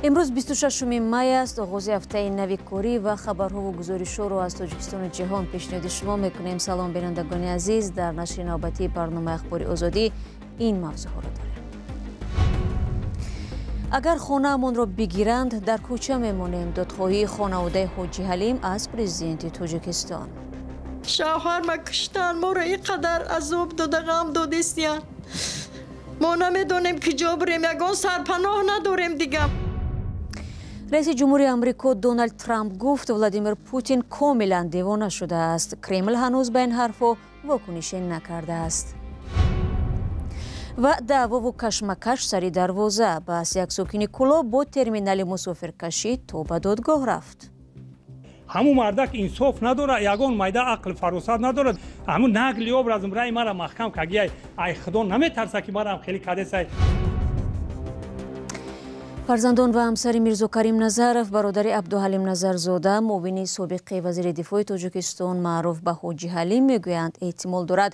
Имрӯз 26 май аст, оғози ҳафтаи нави корӣ ва хабарҳову гузоришҳоро аз Тоҷикистону ҷаҳон пешниҳоди шумо мекунем. Салом, бинандагони азиз. Дар нашри навбатии барномаи Ахбори Озодӣ ин мавзӯъҳоро дорем. Агар хонаамонро бигиранд, дар кӯча мемонем. Додхоҳии хонаводаи Ҳоҷи Ҳалим аз президенти Тоҷикистон. Шавҳарма куштан, моро ин қадар азоб дода, ғам додистиян. Мо намедонем, ки ҷо бирем, ягон сарпаноҳ надорем дигар. Раиси ҷумҳури Амрико Доналд Трамп гуфт, Владимир Путин комилан девона шудааст. Кремл ҳанӯз ба ин ҳарфҳо вокунише накардааст. Ва даъвову кашмакаш сари дарвоза. Баҳс як сокини Кӯлоб бо терминали мусофиркашӣ то ба додгоҳ рафт. Ҳамун мардак инсоф надорад, ягон майда ақл фаросат надорад. Ҳамун нагли образм раи мара маҳкам кагияй. Ай худо наметарса, ки марам хеле кадесай. Фарзандон ва ҳамсари Мирзокарим Назаров, бародари Абдуҳалим Назарзода, муовини собиқи вазири дифои Тоҷикистон, маъруф ба Ҳоҷи Ҳалим, мегӯянд, эҳтимол дорад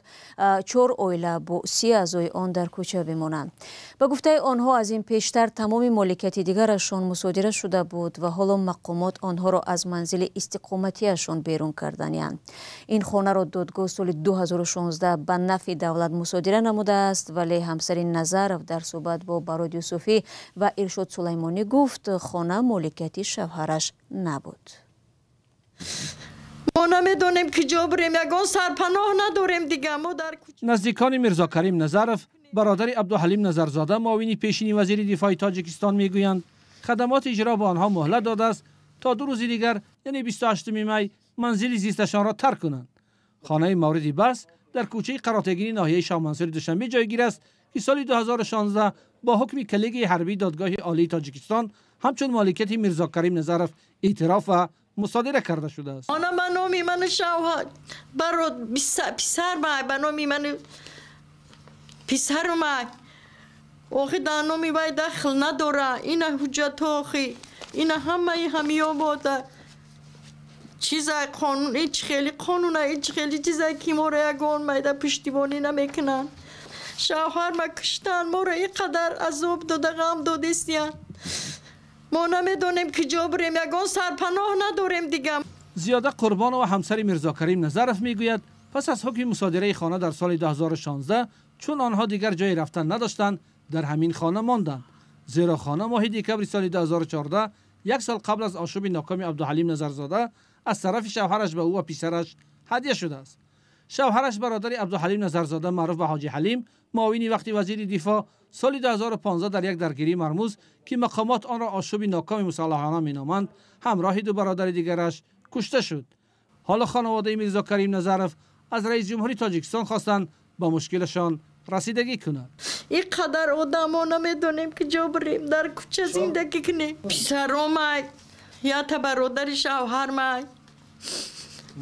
чор оила бо 30 аъзои он дар кӯча бимонанд. Ба гуфтаи онҳо, аз ин пештар тамоми моликияти дигарашон мусодира шуда буд ва ҳоло мақомот онҳоро аз манзили истиқоматиашон берун карданианд. Ин хонаро додгоҳ соли 2016 ба нафъи давлат мусодира намудааст, вале ҳамсари Назаров дар суҳбат бо Барод Юсуфӣ ва Иршод Сулаймонӣ гуфт, хона моликияти шавҳараш набуд. Мо намедонем, ки ҷо бирем, ягон сарпаноҳ надорем дигар. Мо дар Наздикони Мирзокарим Назаров, бародари Абдуҳалим Назарзода, муовини пешини вазири дифои Тоҷикистон, мегӯянд, хадамоти иҷро ба онҳо муҳлат додааст, то 2 рӯзи дигар, яъне 28 май, манзили зисташонро тарк кунанд. Хонаи мавриди баҳс дар кӯчаи Қаротегини ноҳияи Шоҳмансури Душанбе ҷойгир аст, ки соли 2016 бо ҳукми коллегияи ҳарбии Додгоҳи Олии Тоҷикистон ҳамчун моликияти Мирзокарим Назаров эътироф ва мусодира карда шудааст. Она ба номи ману шавҳар, баро писар май, ба номи ману писару май. Охи, дар номи вай дахл надора. Ина ҳуҷҷатҳо, охи, ина ҳамаи ҳамиё бода. Чизай қонун, ҳеҷ хели қонуна, ҳеҷ хели чизай, ки моро ягон майда пуштибонӣ намекунанд. Шавҳарма куштан, моро ин қадар азоб дода, ғам додистиян. Мо намедонем, ки ҷо бирем, ягон сарпаноҳ надорем дигар. Зиёда Қурбонова, ҳамсари Мирзокарим Назаров, мегӯяд, пас аз ҳукми мусодираи хона дар соли 2016, чун онҳо дигар ҷое рафтан надоштанд, дар ҳамин хона монданд, зеро хона моҳи декабри соли 2014, як сол қабл аз ошӯби нокоми Абдуҳалим Назарзода, аз тарафи шавҳараш ба ӯ ва писараш ҳадя шудааст. Шавҳараш, бародари Абдуҳалим Назарзода, маъруф ба Ҳоҷи Ҳалим, муовини вақти вазири дифоъ, соли 2015 дар як даргирии мармуз, ки мақомот онро ошӯби нокоми мусаллаҳона меноманд, ҳамроҳи ду бародари дигараш кушта шуд. Ҳоло хонаводаи Мирзокарим Назаров аз раиси ҷумҳури Тоҷикистон хостанд, ба мушкилашон расидагӣ кунад. Ин қадар одамо намедонем, ки ҷо бирем, дар кӯча зиндагӣ кунем. Писаромай, ята бародари шавҳармай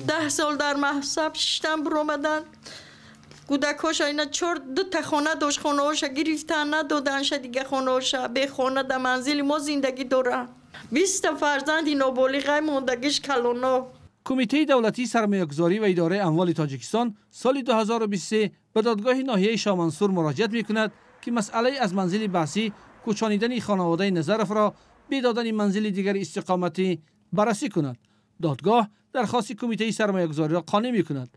10 сол дар маҳсаб шиштан, биромадан. Кӯдакҳоша ина чор дута хона дошт, хонаҳоша гирифтан, надоданша дига хонаҳоша. Бехона дар манзили мо зиндагӣ доранд. 20-та фарзанди ноболиғай мондагиш калоно. Кумитаи давлатии сармоягузорӣ ва идораи амволи Тоҷикистон соли 2023 ба додгоҳи ноҳияи Шоҳмансур муроҷиат мекунад, ки масъалаи аз манзили баҳсӣ кӯчонидани хонаводаи Назаровро бе додани манзили дигари истиқоматӣ баррасӣ кунад. Додгоҳ дархости кумитаи сармоягузориро қонеъ мекунад.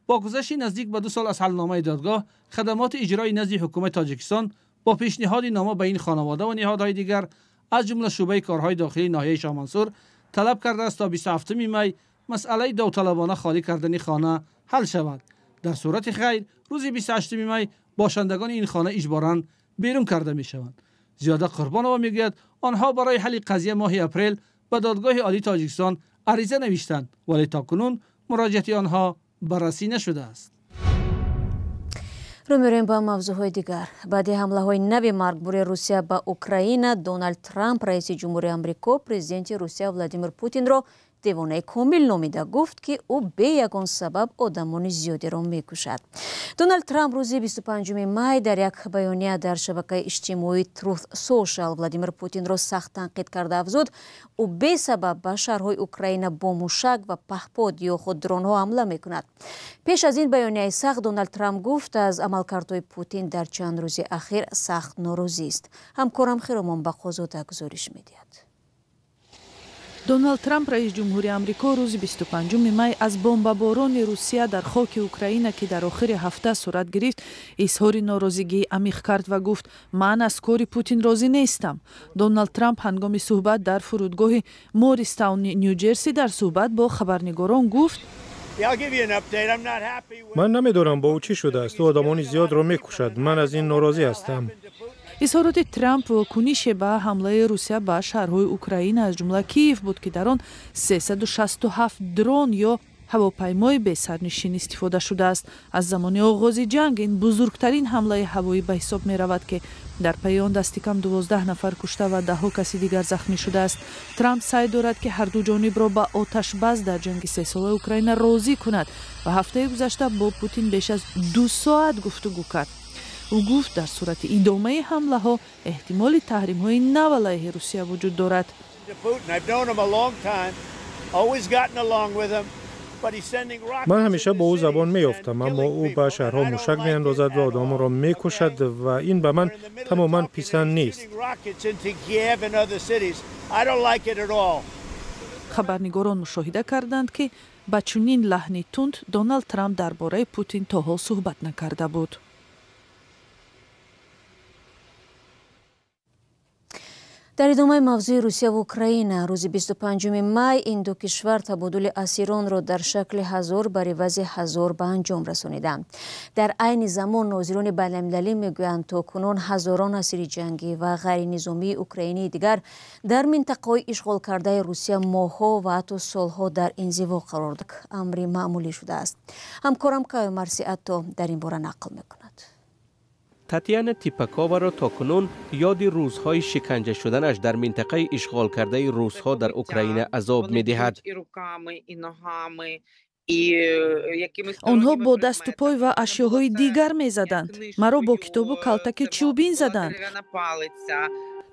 Бо гузашти наздик ба 2 сол аз ҳалномаи додгоҳ, хадамоти иҷрои назди ҳукумати Тоҷикистон бо пешниҳоди нома ба ин хонавода ва ниҳодҳои дигар, аз ҷумла шӯъбаи корҳои дохилии ноҳияи Шоҳмансур, талаб кардааст, то 27 май масъалаи довталабона холӣ кардани хона ҳал шавад. Дар сурати хайр, рӯзи 28 май бошандагони ин хона иҷборан берун карда мешаванд. Зиёда Қурбонова мегӯяд, онҳо барои ҳалли қазия моҳи апрел ба Додгоҳи Олии Тоҷикистон ариза навиштанд, вале то кунун муроҷиати онҳо баррасӣ нашудааст. Рӯ меорем ба мавзӯъҳои дигар. Баъди ҳамлаҳои нави маргбори Русия ба Украина, Доналд Трамп, раиси ҷумҳури Амрико, президенти Русия Владимир Путинро девонаи комил номида гуфт, ки ӯ бе ягон сабаб одамони зиёдеро мекушад. Доналд Трамп рӯзи 25 май дар як баёния дар шабакаи иҷтимоии Truth Social Владимир Путинро сахт танқид карда афзуд: ӯ бесабаб ба шаҳрҳои Украина бо мушак ва паҳпод ё худ дронҳо ҳамла мекунад. Пеш аз ин баёнияи сахт Доналд Трамп гуфт, аз амалкардҳои Путин дар чанд рӯзи ахир сахт норозист. Ҳамкорам Хиромон Бақозода гузориш медиҳад. Доналд Трамп, раис ҷумҳури Амрико, рӯзи 25 май аз бомбаборони Русия дар хоки Украина, ки дар охири ҳафта сурат гирифт, изҳори норозигии амиқ кард ва гуфт: ман аз кори Путин розӣ нестам. Доналд Трамп ҳангоми суҳбат дар фурудгоҳи Мористауни Нью-Ҷерси дар суҳбат бо хабарнигорон гуфт: ман намедонам, бо ӯ чӣ шудааст. Ӯ одамони зиёдро мекушад. Ман аз ин норозӣ ҳастам. Изҳороти Трамп вокунише ба ҳамлаи Русия ба шаҳрҳои Украина, аз ҷумла Киев буд, ки дар он 367 дрон ё ҳавопаймои бесарнишин истифода шудааст. Аз замони оғози ҷанг ин бузургтарин ҳамлаи ҳавоӣ ба ҳисоб меравад, ки дар пайи он дасти кам 12 нафар кушта ва даҳҳо каси дигар захмӣ шудааст. Трамп саъй дорад, ки ҳарду ҷонибро ба оташбас дар ҷанги сесолаи Украина розӣ кунад ва ҳафтаи гузашта бо Путин беш аз 2 соат гуфтугӯ кард. Ӯ гуфт, дар сурати идомаи ҳамлаҳо эҳтимоли таҳримҳои нав алайҳи Русия вуҷуд дорад. Ман ҳамеша бо ӯ забон меёфтам, аммо ӯ ба шаҳрҳо мушак меандозад ва одамонро мекушад ва ин ба ман тамоман писанд нест. Хабарнигорон мушоҳида карданд, ки ба чунин лаҳни тунд Доналд Трамп дар бораи Путин то ҳол суҳбат накарда буд. Дар идомаи мавзӯи Русия ва Украина, рӯзи 25 май ин ду кишвар табодули асиронро дар шакли 1000 бар ивази 1000 ба анҷом расониданд. Дар айни замон нозирони байналмилалӣ мегӯянд, то кунун ҳазорон асири ҷангӣ ва ғайринизомии украинии дигар дар минтақаҳои ишғолкардаи Русия моҳҳо ва ҳатто солҳо дар инзиво қарор амри маъмулӣ шудааст. Ҳамкорам Каё Марси Атто дар ин бора нақл мекунад. Татьяна Типаковаро то кунун ёди рӯзҳои шиканҷа шуданаш дар минтақаи ишғолкардаи русҳо дар Украина азоб медиҳад. Онҳо бо дасту пой ва ашёҳои дигар мезаданд. Маро бо китобу калтаки чӯбин заданд.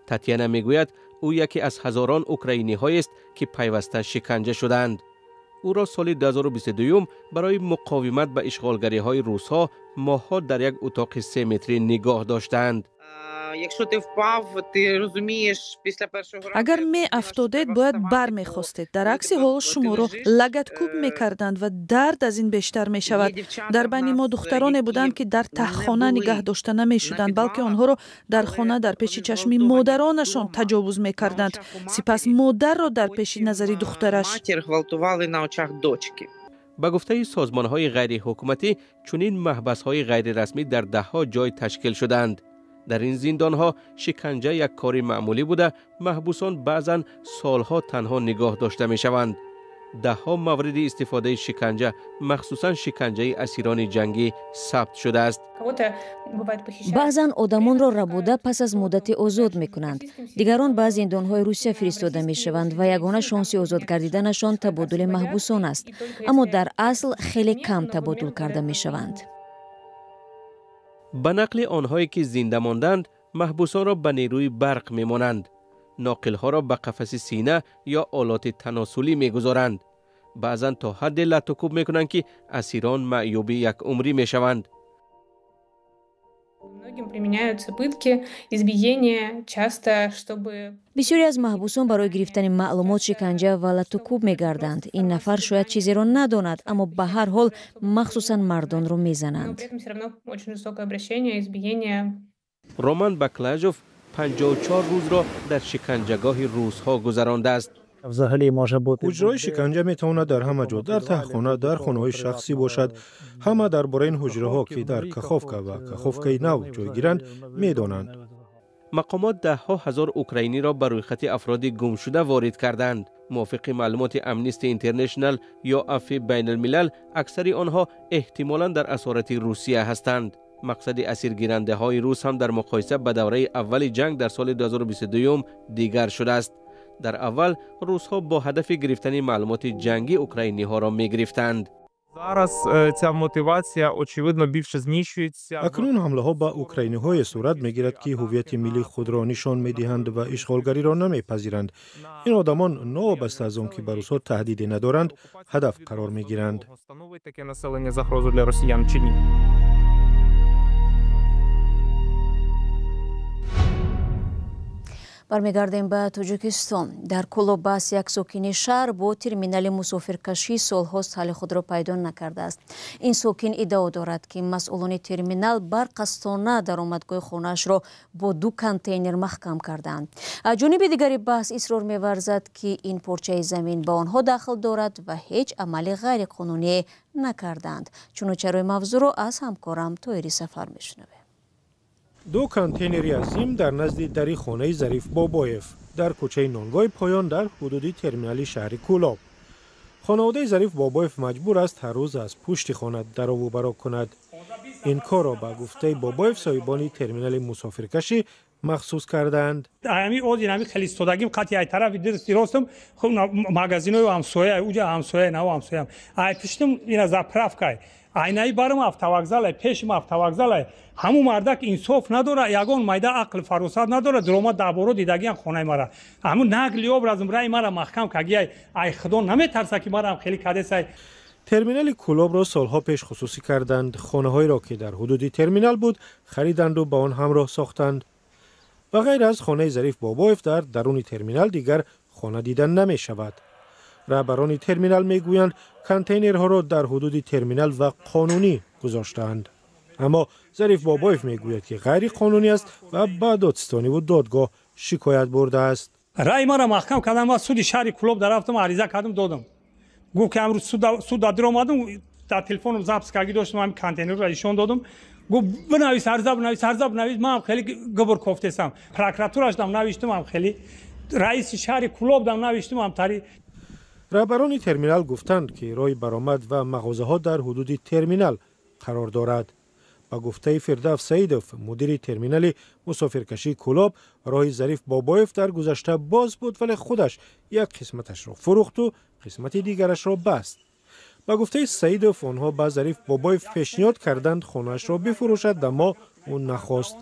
Татьяна мегӯяд, ӯ яке аз ҳазорон украиниҳоест, ки пайваста шиканҷа шудаанд. Ӯро соли 2022 барои муқовимат ба ишғолгариҳои русҳо моҳҳо дар як утоқи 3 метрӣ нигоҳ доштаанд. Агар меафтодед, бояд бармехостед. Дар акси ҳол шуморо лагадкӯб мекарданд ва дард аз ин бештар мешавад. Дар байни мо духтароне буданд, ки дар таҳхона нигаҳ дошта намешуданд, балки онҳоро дар хона дар пеши чашми модаронашон таҷовуз мекарданд. Сипас модарро дар пеши назари духтараш. Ба гуфтаи созмонҳои ғайриҳукуматӣ, чунин маҳбасҳои ғайрирасмӣ дар даҳҳо ҷой ташкил шудаанд. Дар ин зиндонҳо шиканҷа як кори маъмулӣ буда, маҳбусон баъзан солҳо танҳо нигоҳ дошта мешаванд. Даҳҳо мавриди истифодаи шиканҷа, махсусан шиканҷаи асирони ҷангӣ, сабт шудааст. Баъзан одамонро рабуда пас аз муддате озод мекунанд. Дигарон ба зиндонҳои Русия фиристода мешаванд ва ягона шонси озод гардиданашон табодули маҳбусон аст. Аммо дар асл хеле кам табодул карда мешаванд. Ба нақли онҳое ки зинда монданд, маҳбусонро ба нерӯи барқ мемонанд. Ноқилҳоро ба қафаси сина ё олоти таносулӣ мегузоранд. Баъзан то ҳадде латтукӯб мекунанд, ки асирон маъюби якумрӣ мешаванд. Бисёре аз маҳбусон барои гирифтани маълумот шиканҷа ва латтукӯб мегарданд. Ин нафар шояд чизеро надонад, аммо ба ҳар ҳол махсусан мардонро мезананд. Роман Баклажов 54 рӯзро дар шиканҷагоҳи русҳо гузарондааст. Ҳуҷраҳои шиканҷа метавонад дар ҳама ҷо, дар таҳхона, дар хонаҳои шахсӣ бошад. Ҳама дар бораи ин ҳуҷраҳо, ки дар Каховка ва Каховкаи нав ҷойгиранд, медонанд. Мақомот даҳҳо ҳазор украиниро ба рӯйхати афроди гумшуда ворид карданд. Мувофиқи маълумоти Амнисти Интернешнал ё Афви байналмилал, аксари онҳо эҳтимолан дар асорати Русия ҳастанд. Мақсади асиргирандаҳои рус ҳам дар муқоиса ба давраи аввали ҷанг дар соли 2022 дигар шудааст. Дар аввал русҳо бо ҳадафи гирифтани маълумоти ҷангӣ украиниҳоро мегирифтанд. Зараз ця мотивація, очевидно, більше зміщується. Акнун ҳамлаҳо ба украиниҳое сурат мегирад, ки ҳуввияти миллии худро нишон медиҳанд ва ишғолгариро намепазиранд. Ин одамон, новобаста аз он ки ба русҳо таҳдиде надоранд, ҳадаф қарор мегиранд. Становить таке населення загрозу для росіян чи ні? Бармегардем ба Тоҷикистон. Дар Кӯлоб баҳс як сокини шаҳр бо терминали мусофиркашӣ солҳост ҳалли худро пайдо накардааст. Ин сокин иддао дорад, ки масъулони терминал барқасдона даромадгоҳи хонаашро бо 2 контейнер маҳкам кардаанд. Ҷониби дигари баҳс исрор меварзад, ки ин порчаи замин ба онҳо дахл дорад ва ҳеҷ амали ғайриқонуние накардаанд. Чуну чарои мавзӯъро аз ҳамкорам Тоири Сафар мешунавем. 2 контейнери азим дар назди дари хонаи Зариф Бобоев дар кӯчаи Нонгоҳи Поён дар ҳудуди терминали шаҳри Кӯлоб. Хонаводаи Зариф Бобоев маҷбур аст ҳар рӯз аз пушти хона дарову баро кунад. Ин корро ба гуфтаи Бобоев соҳибони терминали мусофиркашӣ махсус кардаанд. Ами озин ами хеле истодагим қати ай тарафи дирсти ростам хуб магазинои ҳамсоя уҷа ҳамсоя нав ҳамсоям ай пуштам ина заправкай айнаи барам автовокзалай пешим автовокзалай. Ҳамун мардак инсоф надора, ягон майда ақл фаросат надора. Дурома даҳборо дидагиам хонаи мара. Ҳамун нагли образм раи мара маҳкам кагиай. Ай худо наметарса, ки марам хеле кадесай. Терминали Кӯлобро солҳо пеш хусусӣ карданд. Хонаҳоеро, ки дар ҳудуди терминал буд, хариданду ба он ҳамроҳ сохтанд. Ба ғайр аз хонаи Зариф Бобоев дар даруни терминал дигар хона дида намешавад. Раҳбарони терминал мегӯянд, контейнерҳоро дар ҳудуди терминал ва қонунӣ гузоштаанд. Аммо Зариф Бобоев мегӯяд, ки ғайриқонунӣ аст ва ба додситониву додгоҳ шикоят бурдааст. Раи мара маҳкам кардам ва суди шаҳри Кӯлоб дарафтам, ариза кардам, додам. Гуфт, ки амрӯз суд даромадам, дар телефоном запис карги доштам, ҳамин контейнерро нишон додам. Гуфт, бинавис ариза, бинавис ариза, бинавис. Ман ҳам хеле губр кофтесам. Прокуратурашдам навиштам, ҳам хеле раиси шаҳри Кӯлобдам навиштам, ҳам тари. Раҳбарони терминал гуфтанд, ки роҳи баромад ва мағозаҳо дар ҳудуди терминал қарор дорад. Ба гуфтаи Фирдавс Саидов, мудири терминали мусофиркашии Кӯлоб, роҳи Зариф Бобоев дар гузашта боз буд, вале худаш як қисматашро фурӯхту қисмати дигарашро баст. Ба гуфтаи Саидов, онҳо ба Зариф Бобоев пешниҳод карданд хонаашро бифурӯшад, аммо ӯ нахост.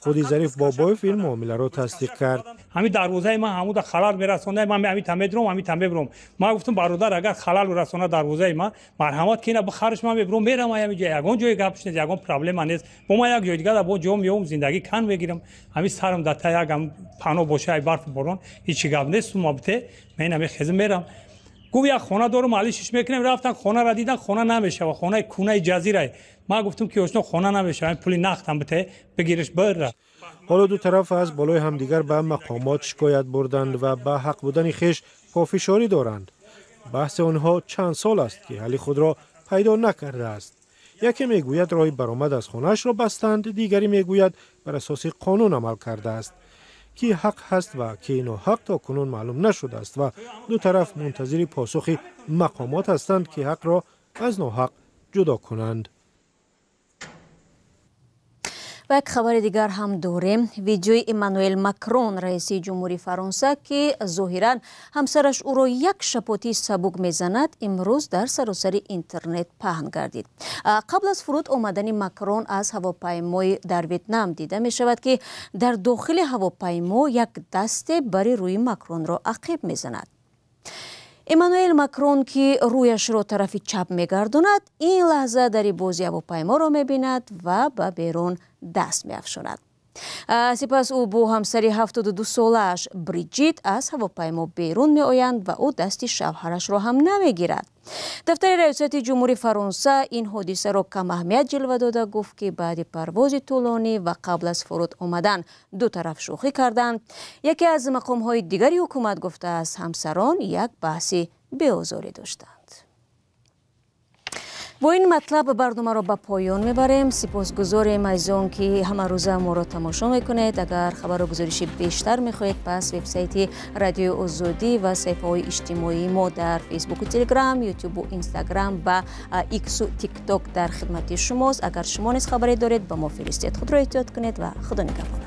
Худи Зариф Бобоев ин муомиларо тасдиқ кард. Ҳамин дарвозаи ман ҳамуда халал мерасонда, ман ҳамин та медурам, ҳамин та мебурам. Ман гуфтам, бародар, агар халал расона дарвозаи ман, марҳамат ки ина бихариш, ман мебурам, мерам ҳамин ҷо, ягон ҷои гапш нест, ягон проблема нест. Бо ман як ҷои дигар бо ҷо меом, зиндагӣ кан мегирам. Ҳамин сарам дар та як пано боша, ай барфу борон, ҳеҷ гап нест, сума бите, ман ҳамин хезм мерам. Гуфт, як хона дорам, алишиш мекунем. Рафтан хонаро дидан, хона намешава, хонаи кунаи ҷазирай. Ман гуфтам, ки ошно, хона намешава, пули нақдам бите, бигириш бира. Ҳоло ду тараф аз болои ҳамдигар ба мақомот шикоят бурданд ва ба ҳақ будани хеш пофишорӣ доранд. Баҳси онҳо чанд сол аст, ки ҳалли худро пайдо накардааст. Яке мегӯяд, роҳи баромад аз хонаашро бастанд, дигаре мегӯяд, бар асоси қонун амал кардааст. Ки ҳақ ҳаст ва ки ноҳақ то кунун маълум нашудааст ва ду тараф мунтазири посухи мақомот ҳастанд, ки ҳақро аз ноҳақ ҷудо кунанд. Ва як хабари дигар ҳам дорем. Видеои Эммануэл Макрон, раиси ҷумҳури Фаронса, ки зоҳиран ҳамсараш ӯро як шапотии сабук мезанад, имрӯз дар саросари интернет паҳн гардид. Қабл аз фуруд омадани Макрон аз ҳавопаймои дар Ветнам дида мешавад, ки дар дохили ҳавопаймо як дасте бари рӯи Макронро ақиб мезанад. Эммануэл Макрон, ки рӯяшро тарафи чап мегардонад, ин лаҳза дари бози ҳавопайморо мебинад ва ба берун даст меафшонад. Сипас ӯ бо ҳамсари 72-солааш Бриҷит аз ҳавопаймо берун меоянд ва ӯ дасти шавҳарашро ҳам намегирад. Дафтари раёсати ҷумҳури Фаронса ин ҳодисаро камаҳамият ҷилва дода, гуфт, ки баъди парвози тӯлонӣ ва қабл аз фуруд омадан ду тараф шӯхӣ карданд. Яке аз мақомҳои дигари ҳукумат гуфтааст, ҳамсарон як баҳси беозорӣ доштанд. Бо ин матлаб барномаро ба поён мебарем. Сипосгузорем аз он, ки ҳамарӯза моро тамошо мекунед. Агар хабару гузориши бештар мехоҳед, пас вебсайти Радиои Озодӣ ва саҳифаҳои иҷтимоии мо дар Фейсбуку, Телеграм, Ютубу, Инстаграм ва Иксу Тикток дар хидмати шумост. Агар шумо низ хабаре доред, ба мо фиристед. Худро эҳтиёт кунед ва Худо нигаҳбон.